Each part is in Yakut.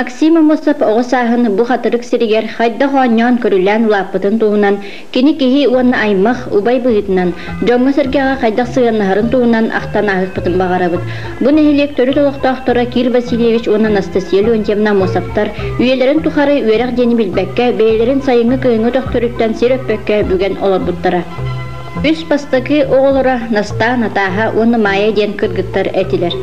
Максим Аммосов оҕо сааһын бу хатырык сиригэр хайдах оонньоон-көрүлээн улааппытын туһунан кини киһи уонна аймах убай быһыытынан дьоҥҥо-сэргэҕэ хайдах сыһыаннаһарын туһунан ахтан ааһыахпытын баҕарабыт. Бу нэһилиэк төрүт олохтоохторо Кир Васильевич уонна Анастасия Леонтьевна Аммосовтар үйэлэрин тухары үөрэх диэни билбэккэ, бэйэлэрин сайыҥҥы-кыһыҥҥы өтөхтөрүттэн сир өппөккө бүгэн олорбуттара. Үс бастакы оҕолоро Настаа, Натааһа уонна Маайа диэн кыргыттар этилэр.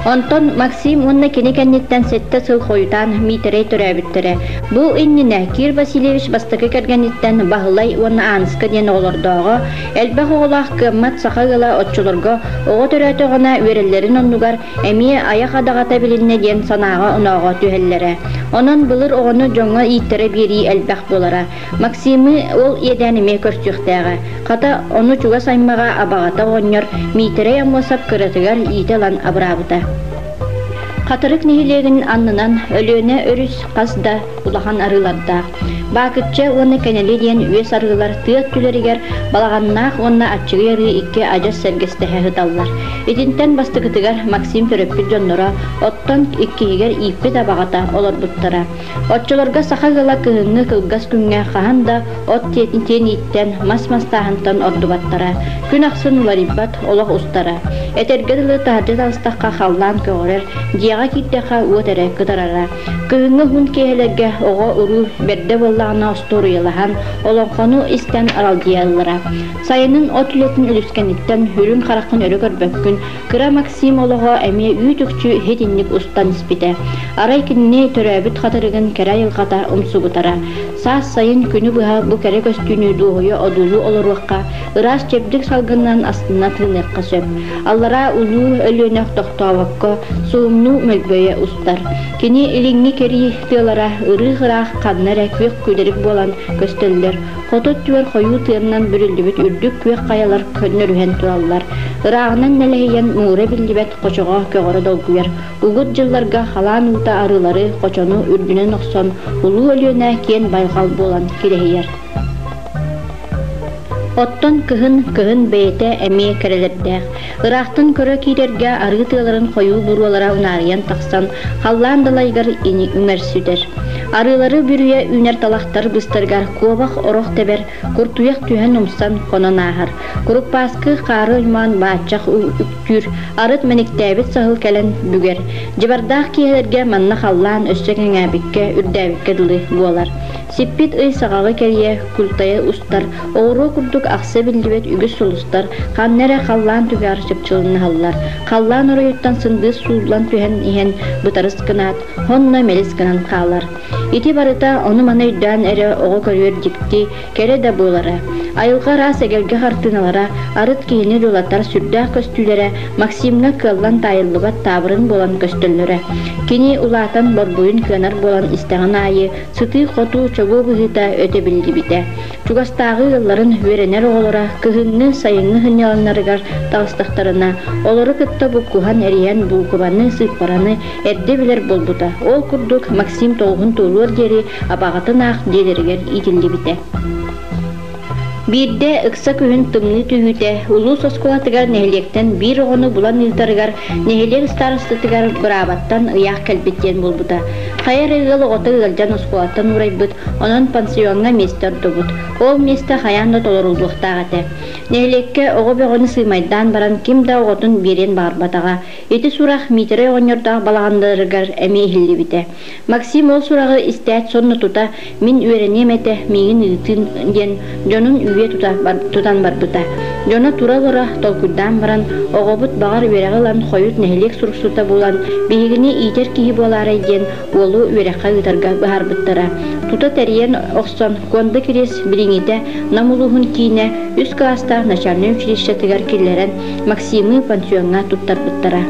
Онтон Максим уонна кини кэнниттэн сэттэ сыл хойутаан Миитэрэй төрөөбүттэрэ. Бу иннинэ Кир Васильевич бастакы кэргэниттэн Баһылай уонна Ааныска диэн оҕолордооҕо, элбэх оҕолоох кыаммат саха ыала оччолорго оҕо төрөөтөҕүнэ үөрэллэрин оннугар эмиэ айах адаҕата билиннэ диэн санааҕа-онооҕо түһэллэрэ. Онон былыр оҕону дьоҥҥо ииттэрэ биэрии элбэх буолара. Максимы ол иэдээн эмиэ көрсүөхтээҕэ. Хата, ону чугас аймаҕа абаҕата оҕонньор Миитэрэй Аммосов кыратыгар иитэ ылан абыраабыта. Хатырык нэһилиэгин аннынан Өлүөнэ өрүс хас да улахан арыылардаах. Баакычча уонна Кэнэли диэн үөс арыылар тыа өттүлэригэр Балаҕаннаах уонна Аччыгый арыы икки адьас сэргэстэһэ сыталлар. Итинтэн бастакытыгар Максим төрөппүт дьонноро, оттон иккиһигэр ииппит абаҕата олорбуттара. Оччолорго саха ыала кыһыҥҥы кылгас күҥҥэ хаһан да от тиэнииттэн, мас мастааһынтан ордубаттара. Күн ахсын уларыйбат олох устара. Этэргэ дылы таһырдьа таҕыстахха халлаан көҕөрөр, дьиэҕэ киирдэххэ уот эрэ кытарара. Кыһыҥҥы уһун киэһэлэргэ оҕо-уруу бэрдэ буоллаҕына остуоруйалаһан, олоҥхону истэн аралдьыйаллара. Сайынын от үлэтин үлүскэниттэн үрүҥ хараххын өрө көрбөккүн, Кыра Максим олоҕо эмиэ үүт-үкчү иһит-инник устан испитэ. Арай кинини төрөөбүт хатырыгын кэрэ айылҕата умсугутара. Саас-сайын күнү быһа бу кэрэ көстүүнү дуоһуйа одуулуу олоруохха, ыраас чэбдик салгынынан астына тыыныахха сөп. Аллараа улуу Өлүөнэ тохтообокко, суһумнуу мөлбөйө устар. Кини илиҥҥи кэрии тыалара ырыых-ыраах ханна эрэ күөх күдэрик буолан көстөллөр. Хоту өттүгэр хойуу тыанан бүрүллүбүт үрдүк күөх хайалар көннөрүһэн тураллар. Ырааҕынан нэлэһийэн муура биллибэт хочоҕо көҕөрө долгуйар. Угут дьылларга халаан уута арыылары, хочону үрдүнэн охсон, Улуу Өлүөнэ киэн байҕал буолан кирэһийэр. Оттон кыһын, кыһын бэйэтэ эмиэ кэрэлэрдээх. Ыраахтан көрө киирэргэ арыы тыаларын хойуу буруолара унаарыйан тахсан, халлаан далайыгар ини үҥэрсүтэр. Арыылары бүрүйэ үүнэр талахтар быстарыгар куобах орох тэбэр, куртуйах түһэн умсан хонон ааһар. Куруппааскы хаары оймоон бааччах үктүүр, арыт мэниктээбит саһыл кэлэн бүгэр. Дьыбардаах киэһэлэргэ манна халлаан өссө кэҥээбиккэ, үрдээбиккэ дылы буолар. Сиппит ый саҕаҕы кэрийэ, култайа устар, оҕуруо курдук ахса биллибэт үгүс сулустар ханна эрэ халлаан түгэҕэр чыпчылыннаһаллар. Халлаан оройуттан сындыыс сууллан түһэн иһэн бытарыс гынаат, сонно мэлис гынан хаалар. Ити барыта ону-маны өйдөөн эрэ оҕо көрүөр дьикти, кэрэ да буолара. Айылҕа араас эгэлгэ хартыыналара, арыт киһини дьулатар сүрдээх көстүүлэрэ Максимҥа кыаллан таайыллыбат таабырын буолан көстөллөрө. Кини улаатан борбуйун кыанар буолан истэҕин аайы сытыы-хотуу чобуо быһыыта өтө биллибитэ. Чугастааҕы ыалларын үөрэнэр оҕолоро кыһыҥҥы, сайыҥҥы сынньалаҥнарыгар таҕыстахтарына, олору кытта буккуһан эрийэн буукубаны, сыыппараны эрдэ билэр буолбута. Ол курдук Максим тоҕуһун туолуор диэри абаҕатын аах дьиэлэригэр иитиллибитэ. Биирдэ ыкса күһүн тымныы түһүүтэ улуус оскуолатыгар нэһилиэктэн биир оҕону булан ыытарыгар нэһилиэк старостатыгар быраабаттан ыйаах кэлбит диэн буолбута. Хайа эрэ ыал оҕото ыалдьан оскуолаттан уурайбыт, онон пансиоҥҥа миэстэ ордубут. Ол миэстэ хайаан да толоруллуохтаах этэ. Нэһилиэккэ оҕо бөҕөнү сыымайдаан баран ким да оҕотун биэриэн баҕарбатаҕа. Ити сурах Миитэрэй оҕонньордоох балаҕаннарыгар эмиэ иһиллибитэ. Максим ол сураҕы истээт сонно тута «Мин үөрэниэм этэ, миигин ыытын» диэн дьонун үүйэ тута тутан барбыта. Дьоно тура-олоро толкуйдаан баран, оҕобут баҕар үөрэҕи ылан хойут нэһилиэк суруксута буолан биһигини иитэр киһи буолаарай диэн уолу үөрэххэ ыытарга быһаарбыттара. Тута тэрийэн охсон Куонда Кириэс билиҥҥитэ Нам улууһун киинэ үс кылаастаах начальнай училищетыгар киллэрэн Максимы пансиоҥҥа туттарбыттара.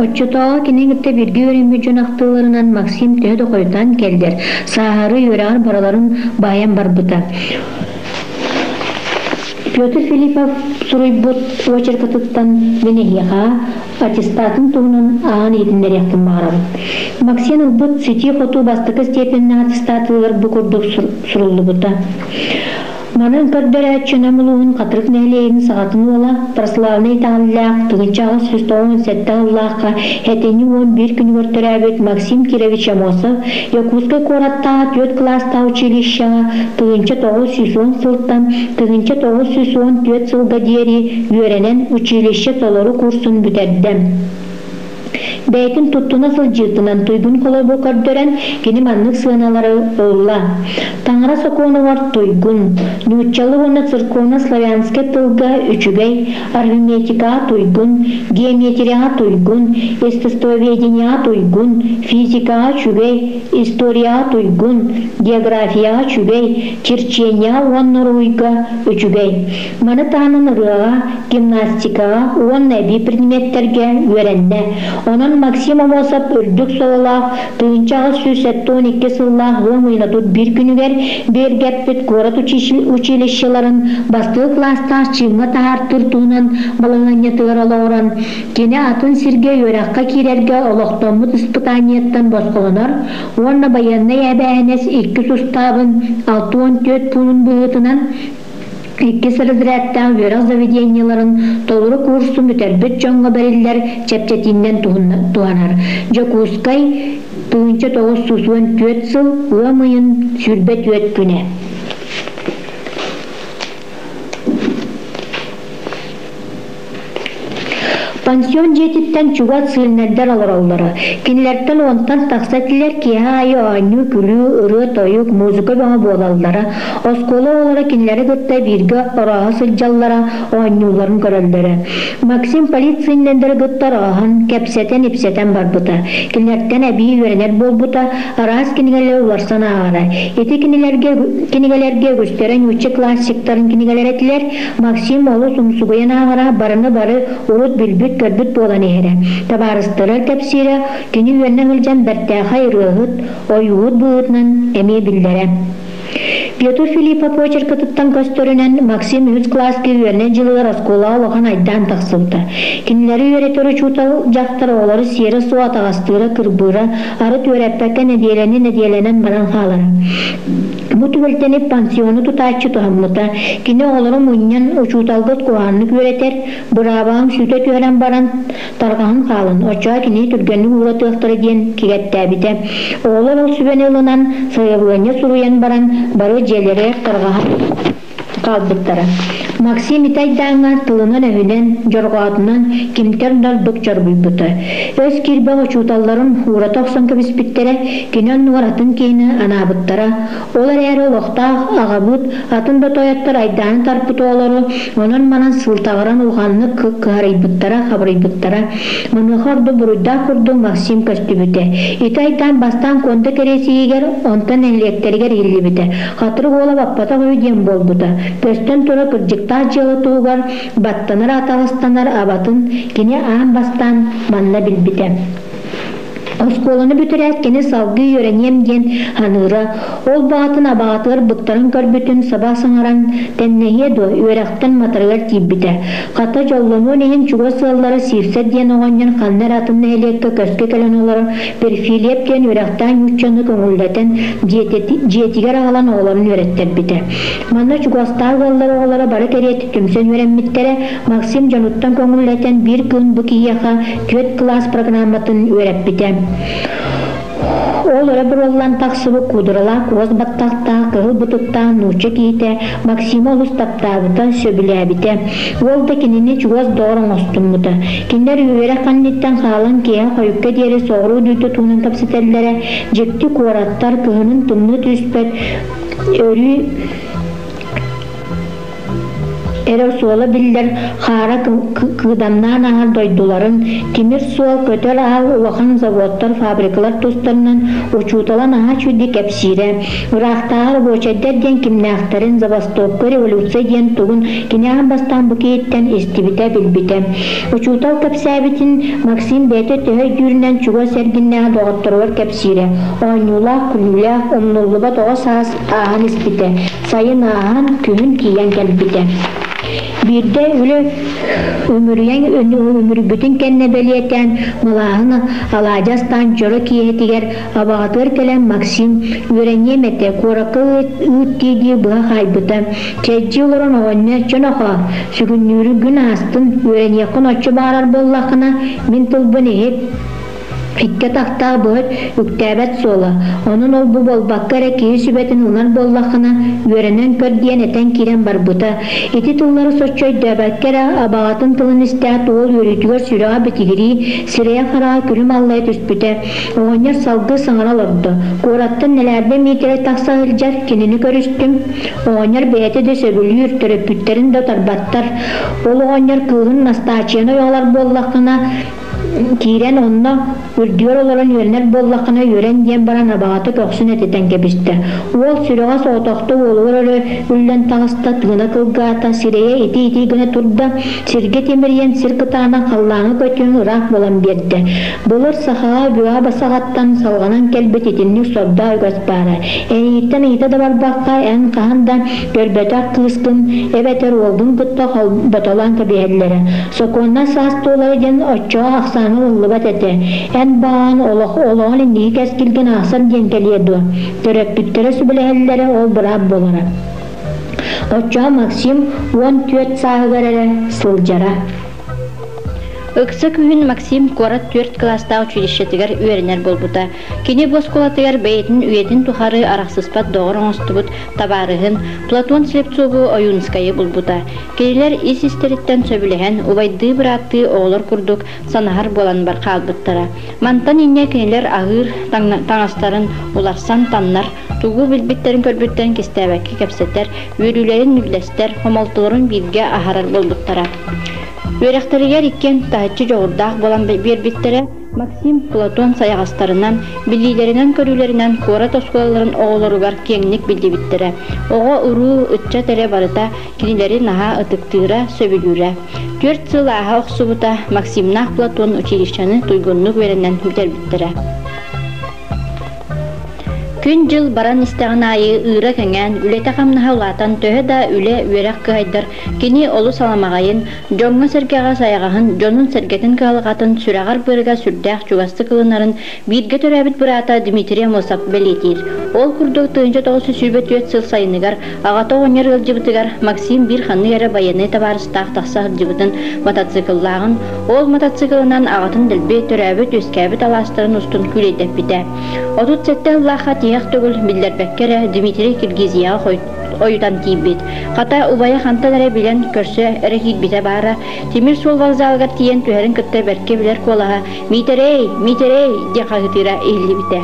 Оччотооҕу кини кытта бииргэ үөрэммит дьон ахтыыларынан Максим төһө да хойутаан кэллэр, сааһырыы үөрэҕэр барыларын баайан барбыта. Петр Филиппов суруйбут очеркатыттан мин эһиэхэ аттестатын туһунан ааҕан иһитиннэриэхпин баҕарабын. Максим ылбыт ситии-хотуу бастакы степеннээх аттестатыгар бу курдук суруллубута. Манан көрдөрөөччү Нам улууһун Хатырык нэһилиэгин саҕатын уола, православнай итэҕэллээх, 1897 сыллаахха этинньи 11 күнүгэр төрөөбүт Максим Кирович Амосов Якутскай куораттааҕы түөрт кылаастаах училищеҕа 1910 сылтан 1914 сылга диэри үөрэнэн училище толору курсун бүтэрдэ. Бэйэтин туттуна сылдьыытынан туйгун холобу көрдөрөн, кини маннык сыаналары ылла. Таҥара сокуонугар туйгун, нууччалыы уонна церковно-славянскай тылга үчүгэй, арифметикаҕа туйгун, геометрияҕа туйгун, естествоведениеҕа туйгун, физикаҕа үчүгэй, историяҕа туйгун, географияҕа үчүгэй, черчениеҕа уонна уруһуйга үчүгэй. Маны таһынан ырыаҕа, гимнастикаҕа уонна эбии предметтэргэ үөрэннэ. Онон Максим Амосов үрдүк сололоох 1872 сыллаах ыам ыйын 31 күнүгэр бигэргэппит куорат училищеларын бастакы кылаастаах чыыҥҥа таһаартыыр туһунан балаһыанньатыгар олоҕуран, кини атын сиргэ үөрэххэ киирэргэ олохтоммут испытаниеттан босхолонор уонна байыаннай эбээһинэс иккис устаабын 64 пуунун быһыытынан Иккис разрядтаах үөрэх заведениеларын толору курсун бүтэрбит дьоҥҥо бэриллэр чэпчэтиинэн туһанар. Дьокуускай 1994 сыл ыам ыйын 24 күнэ. Пансион дьиэтиттэн чугас сыыльнайдар олороллоро. Кинилэртэн уонтан тахса этилэр киэһэ аайы оонньуу-күлүү, ырыа-тойук, музыка бөҕө буолаллара. Оскуола оҕолоро кинилэри кытта бииргэ орооһо сылдьаллара, оонньуулларын көрөллөрө. Максим полицейнайдары кытта орооһон, кэпсэтэн-ипсэтэн барбыта. Кинилэртэн эбии үөрэнэр буолбута, араас кинигэлэри уларсан ааҕара. Ити кинилэргэ кинигэлэргэ үгүстэрэ нуучча классиктарын кинигэлэрэ этилэр. Максим олус умсугуйан ааҕара, барыны бары урут билбит-көрбүт буолан иһэрэ. Табаарыстара кэпсиирэ, кини үөрэнэ сылдьан бэртээхэй ырыаһыт, ойууһут быһыытынан эмиэ биллэрэ. Петр Филиппов почеркатыттан көстөрүнэн, Максим үһүс кылааска үөрэнэр дьылыгар оскуолаҕа улахан айдаан тахсыбыта. Кинилэри үөрэтэр учуутал дьахтар оҕолору сиэрэ суох атаҕастыыра, кырбыыра, арыт үөрэппэккэ нэдиэлэни нэдиэлэнэн баран хаалара. Бу түбэлтэни пансиону тутааччы туһаммыта. Кини оҕолору мунньан, учууталгыт куһаҕаннык үөрэтэр, быраабаҕыҥ сүүтэ түһэрэн баран, тарҕаһан хаалан, оччоҕо кинини түргэнник ууратыахтара диэн кигэттээбитэ. Оҕолор ол сүбэни ылынан, сайабылыанньа суруйан баран, бары дьиэлэригэр тарҕаһан хаалбыттара. Максим ити айдааҥҥа тылынан-өһүнэн, дьорҕоотунан кимтэн да ордук чорбуйбута. Өс киирбэх учууталларын уурата охсон кэбиспиттэрэ, кини оннугар атын киһини анаабыттара. Ол эрээри олохтоох аҕабыт атын да тойоттор айдааны тарпыт оҕолору онон-манан сылтаҕыран улаханнык кыһарыйбыттара, хабырыйбыттара. Маныаха ордук буруйдаах курдук Максим көстүбүтэ. Ити айдаан бастаан Куонда кэриэсийигэр, онтон нэһилиэктэригэр иһиллибитэ. Хатырык уола баппатах үһү диэн буолбута. Көстөн турар кырдьыктаах дьыала туһугар баттанар атаҕастанар абатын кини аан бастаан манна билбитэ. Оскуоланы бүтэрээт кини салгыы үөрэниэм диэн саныыра. Ол баҕатын абаҕатыгар быктаран көрбүтүн саба саҥаран тэннэһиэ дуо, үөрэхтэн матарыгар тиийбитэ. Хата дьоллонуон иһин чугас ыаллара Сиирсэ диэн оҕонньор ханна эрэ атын нэһилиэккэ көскө кэлэн олорор Перфильев диэн үөрэхтээх нууччаны көҥүллэтэн дьиэтигэр аҕалан оҕолорун үөрэттэрбитэ. Манна чугастаах ыаллар оҕолоро бары кэриэтэ түмсэн үөрэммиттэрэ. Максим дьонуттан көҥүллэтэн биир күн бу киһиэхэ түөрт кылаас программатын үөрэппитэ. Ол өрө буруллан тахсыбыт куудуралаах кугас баттахтаах, кыһыл бытыктаах нуучча киһитэ Максимы олус таптаабыта, сөбүлээбитэ. Уол да кинини чугас доҕор оҥостуммута. Кинилэр үөрэх кэнниттэн хаалан киэһэ хойукка диэри соҕуруу дойду туһунан кэпсэтэллэрэ, дьикти куораттар, кыһынын тымныы түспэт, өрүү эрэ суола биллэр хаара кыыдамнаан ааһар дойдуларын, тимир суол, көтөр аал, улахан заводтар, фабрикалар тустарынан учуутала наһаа үчүгэйдик кэпсиирэ. Ыраахтааҕы рабочайдар диэн кимнээхтэрин, забастовка, революция диэн тугун кини аан бастаан бу киһиттэн истибитэ, билбитэ. Учуутал кэпсээбитин Максим бэйэтэ төһө өйдүүрүнэн чугас эргиннээх доҕотторугар кэпсиирэ. Оонньуулаах, күлүүлээх, умнуллубат оҕо саас ааһан испитэ. Сайын ааһан, күһүн тиийэн кэлбитэ. Биирдэ үлэ үмүрүйэн үмүрүйбүтүн кэннэ бэлиэтээн, малааһын алаадьы астаан дьоро киэһэтигэр абаҕатыгар кэлэн Максим үөрэниэм этэ, куоракка ыыт дии-дии быһа хаайбыта. Чэйдии олорон оҕонньор чонохоо, сүгүннүүрү күн аастын, үөрэниэххин оччо баҕарар буоллаххына, мин тылбын иһит, Икки атахтаах быһыт үктээбэт суола, онон ол-бу буолбакка эрэ киһи сүбэтин ылынар буоллаххына, үөрэнэн көр диэн этэн киирэн барбыта. Ити тыллары соччо өйдөөбөккө эрэ, абаҕатын тылын истээт уол үөрүүтүгэр сүрэҕэ битигирии, сирэйэ-хараҕа күлүм аллайа түспүтэ. Оҕонньор салгыы саҥара олордо. Куораттан Нэлээрбэ Миитэрэй тахса сылдьар, кинини көрүстүм. Оҕонньор бэйэтэ да сөбүлүүр, төрөппүттэрин да утарбаттар. Ол оҕонньор кыыһын Настааччыйаны ойоҕолор буоллаххына, Киирэн онно үрдүгэр олорон үөрэнэр буоллаххына үөрэн диэн баран абаҕата көхсүн этитэн кэбистэ. Уол сүрэҕэ соҕотохто уолугар өрө үллэн таҕыста, тыына кылгаата, сирэйэ итий-итий гына турда, сиргэ тимирийэн сир кытаанах халлааҥҥа көтүөн ыраах буолан биэрдэ. Былыр сахаҕа бүөҕэ басаҕаттан салҕанан кэлбит итинник сордоох үгэс баара. Эйигиттэн ыйыта да барбакка, эн хаһан да көрбөтөх кыыскын эбэтэр уолгун кытта холботолоон кэбиһэллэрэ. Сокуоннай саас туолара диэн оччоҕо ахсааҥҥа ылыллыбат этэ. Эн баҕаҕын олох олоҕун инники кэскилгин аахсар диэн кэлиэ дуо? Төрөппүттэрэ сүбэлэһэллэрэ ол быраап буолара. Оччоҕо Максим 14 сааһыгар эрэ сылдьара. Ыкса күһүн Максим куорат түөрт кылаастаах училищетыгар үөрэнэр буолбута. Кини бу оскуолатыгар бэйэтин үйэтин тухары арахсыспат доҕор оҥостубут табаарыһын Платон Слепцову Ойуунскайы булбута. Кинилэр ис-истэриттэн сөбүлэһэн, убайдыы-бырааттыы оҕолор курдук санаһар буолан бар хаалбыттара. Мантан инньэ кинилэр аһыыр таҥастарын уларсан таннар, тугу билбиттэрин-көрбүттэрин кистээбэккэ кэпсэтэр, үөрүүлэрин үллэстэр, хомолтолорун бииргэ аһарар буолбуттара. Үөрэхтэригэр иккиэн таһыччы дьоҕурдаах буолан биэрбиттэрэ, Максим Платон сайаҕастарынан, билиилэринэн-көрүүлэринэн куорат оскуолаларын оҕолоругар киэҥник биллибиттэрэ. Оҕо-уруу, ыччат эрэ барыта кинилэри наһаа ытыктыыра, сөбүлүүрэ. 4 сыл ааһа охсубута, Максимнаах Платон училищены туйгуннук үөрэнэн бүтэрбиттэрэ. Күн-дьыл баран истэҕин аайы ыыра кэҥээн, үлэтэ-хамнаһа улаатан төһө да үлэ-үөрэх кыһайдар, кини олус аламаҕайын, дьоҥҥо-сэргэҕэ сайаҕаһын, дьонун-сэргэтин кыһалҕатын сүрэҕэр-быарыгар сүрдээх чугастык ылынарын бииргэ төрөөбүт быраата Дмитрий Амосов бэлиэтиир. Ол курдук 1924 сыл сайыныгар аҕата оҕонньор ыалдьыбытыгар Максим биир ханнык эрэ байыаннай табаарыстаах тахса сылдьыбытын мотоцикллааҕын, ол мотоциклынан аҕатын дэлби төрөөбүт-үөскээбит алаастарын устун күүлэйдэппитэ. 37 сыллаахха тиһэх төгүл биллэрбэккэ эрэ Дмитрий Киргизияҕа ойутан тиийбит. Хата убайа хантан эрэ билэн көрсө эрэ киирбитэ баара, тимир суол вокзалыгар тиийэн түһэрин кытта бэркэ билэр куолаһа «Миитэрэй! Миитэрэй!» диэн хаһыытыыра иһиллибитэ.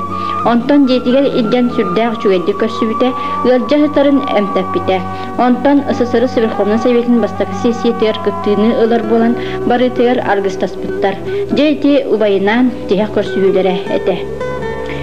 Онтон дьиэтигэр илдьэн сүрдээх үчүгэйдик көрсүбүтэ, ыалдьа сытарын эмтэппитэ. Онтон СССР Верховнай Советын бастакы сессиятыгар кыттыыны ылар буолан барыытыгар аргыстаспыттар. Дьэ ити убайынаан тиһэх көрсүһүүлэрэ этэ.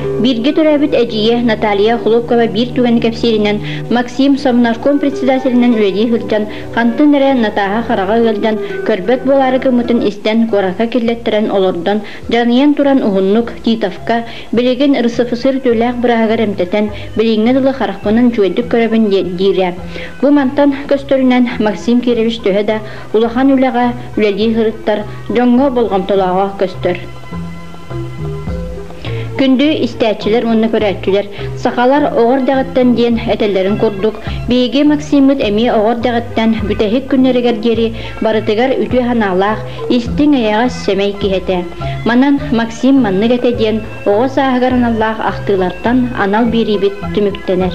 Бииргэ төрөөбүт эдьиийэ Наталья Хлопкова биир түгэни кэпсииринэн, Максим Совнарком председателинэн үлэлии сылдьан, хантан эрэ Натааһа хараҕа ыалдьан, көрбөт буолаары гыммытын истэн, куоракка киллэттэрэн олордон, дьаныйан туран уһуннук Титовка, билигин РСФСР үтүөлээх бырааһыгар эмтэтэн, билиҥҥэ дылы харахпынан үчүгэйдик көрөбүн диирэ. Бу мантан көстөрүнэн Максим Кирович төһө да улахан үлэҕэ үлэлии сырыттар, дьоҥҥо болҕомтолооҕо көстөр. Күндү истээччилэр уонна көрөөччүлэр, сахалар оҕо эрдэҕиттэн диэн этэллэрин курдук, биһиги Максиммыт эмиэ оҕо эрдэҕиттэн бүтэһик күннэригэр диэри барытыгар үтүө санаалаах, истиҥ эйэҕэс сэмэй киһи этэ. Манан Максим маннык этэ диэн оҕо сааһыгар аналлаах ахтыылартан анал биэриибит түмүктэнэр.